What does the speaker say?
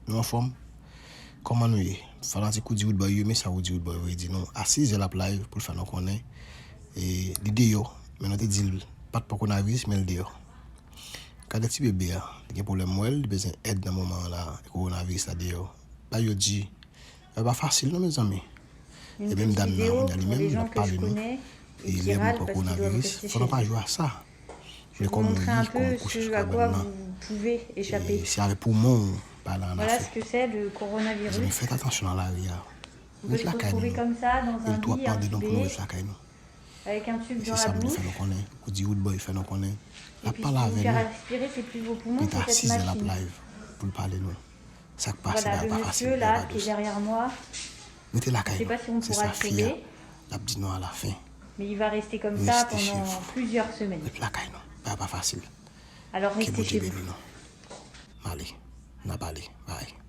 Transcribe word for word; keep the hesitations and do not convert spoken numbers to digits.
Nou anfòm? Kòman nou ye? Fanatik Roody Roodboy yo, men sa Roody Roodboy voye di nou. A sis zè l ap live pou l fè nou konnen. E, li deyò, men nou te di l pa t pran kowonaviris, men l deyò. Gade ti bebe a, li gen pwoblèm mwen, li bezwen èd nan moman an la, kowonaviris la deyò. Ba yo di, e pa fasil non, mezanmi. E menm dam nan, kounye a li menm, l ap pale nou. E lè moun pran kowonaviris, fò nou pa jwe a sa. Men kòman w ye, kòman w kouche sou kabann nan. E si avèk poumon w pa al ann afè. Mezanmi, fèt atansyon nan lari a. Ret lakay nou non. E l tou ap mande nou pou nou ret lakay nou. E se sa m te fè nou konnen. Roody Roodboy fè nou konnen. L ap pale avè nou. Li ta a sis zè l ap live pou l pale nou. Sa k pase, bagay pa fasil, bagay pa dous. Rete lakay nou. Se sa fi a, l ap di nou alafen. Rete chef. Ret lakay nou. Bagay pa fasil. Ke Bondye beni nou. M ale. N ap ale. Bye.